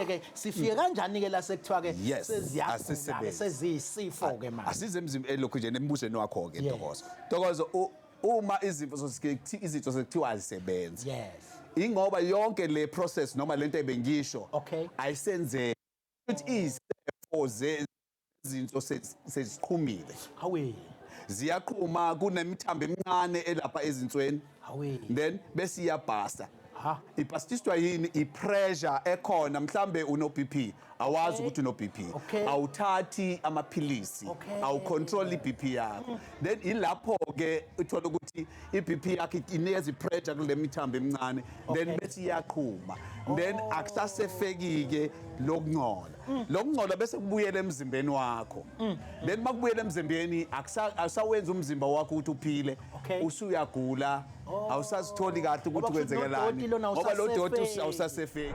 Manje ke sifike kanjani ke la sekuthiwa ke Yes, seziyagula ke asisebenzi. seziyisifo ke manje? Asize emzimba elokhu nje nembuzweni wakho ke Yes. Ntokozo. Ntokozo uma izifo izitho sekuthiwa azisebenzi. Ingoba yonke le process noma lento ebengisho ayisenzeki. Ukuthi izifo zezinso seziqhumile. Hawe. Ziyaqhuma, kunemithambo emincane elapha ezinsweni. Hawe. Then bese iyabhasta. Ha. Ibhastiswa yini? I-pressure ekhona, mhlambe uno BP, awazi ukuthi uno BP. Awuthathi amaphilisi, awucontrol i-BP yakho. Then ilapho ke uthola ukuthi i-BP yakho inikeza i-pressure kule mithambo emincane, then bese iyaqhuma. Then akusasefeki ke lokungcola. Lokungcola bese kubuyela emzimbeni wakho. Then makubuyela emzimbeni akusawenza umzimba wakho ukuthi uphile. Usuyagula, awusazitholi kahle ukuthi Ngoba kusho ukuthi kwenzekelani. nodoti lona Ngoba lo doti awusasefeki. awusasefeki.